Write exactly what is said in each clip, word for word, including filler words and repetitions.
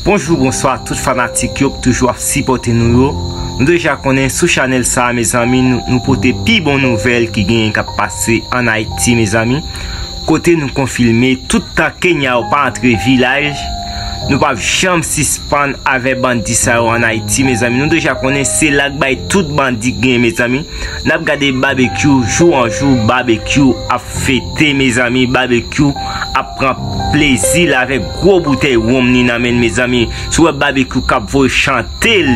Bonjou, bonswa tout fanatik yo k toujou ap sipòte nou yo. Nou deja konnen sou chanèl sa a, mezanmi, nou, nou pote pi bon nouvèl ki genyen k ap pase ann Ayiti, mezanmi. Kote nou konfime, tout tan Kenya yo pa antre vilaj, nou p ap janm sispann avè bandi sa yo ann Ayiti, mezanmi. Nou deja konnen se la k bay tout bandi k genyen, mezanmi. N ap gade Babekyou, jou an jou, Babekyou ap fete, mezanmi. Babekyou ap pran plezi l avèk gwo boutèy wonm li nan men l, mezanmi. Si w wè Babekyou k ap voye chante l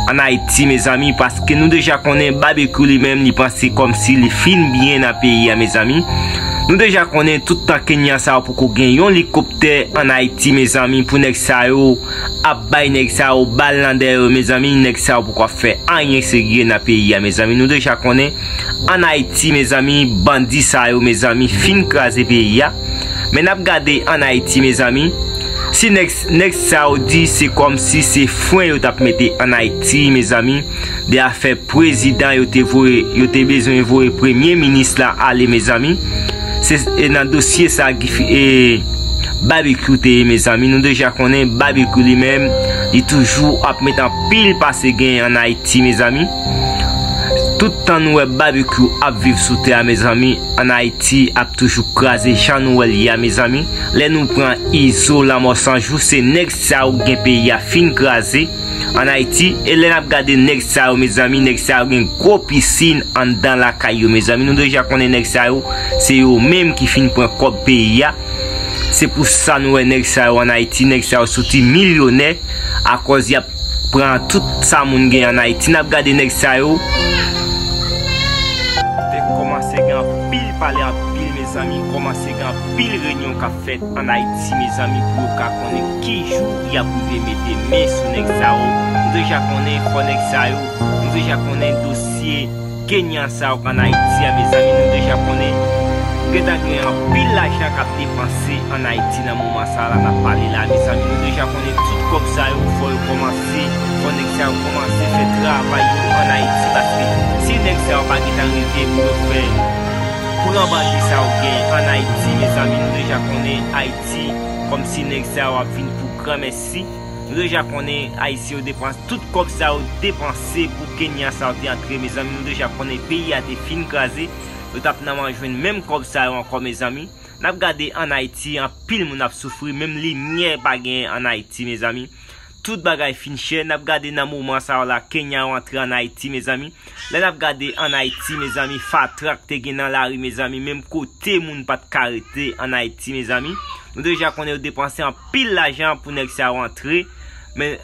ann Ayiti, mezanmi, paske nou deja konnen Babekyou li menm, li panse kòmsi li fin byen nan peyi a, mezanmi. Nou deja konnen tout tan Kenya sa yo poko gen yon likoptè ann Ayiti, mezanmi, pou nèg sa yo ap bay nèg sa yo bal nan dèyè yo, mezanmi, nèg sa yo poko ap fè anyen serye nan peyi a, mezanmi. Nou deja konnen ann Ayiti, mezanmi, bandi sa yo, mezanmi, fin kraze peyi a. Men n ap gade ann Ayiti, mezanmi, si nèg, nèg sa yo di se kòmsi se fren yo t ap mete ann Ayiti, mezanmi, de afè prezidan yo te voye, yo te bezwen voye premye minis la ale, mezanmi. Se, e nan dosye sa Guy Fi-, e, Babekyou te ye, mezanmi. Nou deja konnen Babekyou li menm, li toujou ap met anpil pase gen ann Ayiti, mezanmi. Tout tan nou wè Babekyou ap viv sou tè a, mezanmi, ann Ayiti ap toujou kraze jan nou wè l ye a, mezanmi. Lè nou pran Izo, Lanmò San Jou, se nèg sa yo k gen peyi a fin kraze ann Ayiti. E lè n ap gade nèg sa yo, mezanmi, nèg sa yo gen gwo pisin anndan lakay yo, mezanmi. Nou deja konnen nèg sa yo, se yo menm ki fin pran kòb peyi a. Se pou sa nou wè nèg sa yo ann Ayiti, nèg sa yo soti milyonè akòz y ap pran tout sa moun gen ann Ayiti. N ap gade nèg sa yo. Te kòmanse gen anpil pale, anpil, mezanmi, kòmanse gen anpil reyinyon k ap fèt ann Ayiti, mezanmi, pou yo ka konnen ki jou y ap rive mete men sou nèg sa yo. Nou deja konnen fò nèg sa yo, nou deja konnen dosye Kenyan sa yo k ann Ayiti a, mezanmi, nou deja konnen gentan gen anpil lajan k ap depanse ann Ayiti nan moman sa a la n ap pale la, mezanmi. Nou deja konnen tout kòb sa yo, fò yo kòmanse, fò nèg sa yo kòmanse fè travay yo ann Ayiti, paske si nèg sa yo pa gentan rive pou yo fè pran bandi sa yo gen ann Ayiti, mezanmi, nou deja konnen Ayiti, kòmsi nèg sa yo ap vin pou granmèsi. Nou deja konnen Ayisyen yo depanse, tout kòb sa yo depanse pou Kenyan sa yo te antre, mezanmi. Nou deja konnen peyi a te fin kraze. Yo t ap nan man jwenn menm kòb sa yo ankò, mezanmi. N ap gade ann Ayiti, anpil moun ap soufri, menm limyè pa genyen ann Ayiti, mezanmi. Tout bagay fin chè. N ap gade nan moman sa yo la, Kenyan yo antre ann Ayiti, mezanmi. Lè n ap gade ann Ayiti, mezanmi, fatra k te gen nan lari, mezanmi, menm kote moun pa t ka rete ann Ayiti, mezanmi. Nou deja konnen yo depanse anpil lajan pou nèg sa yo antre. Men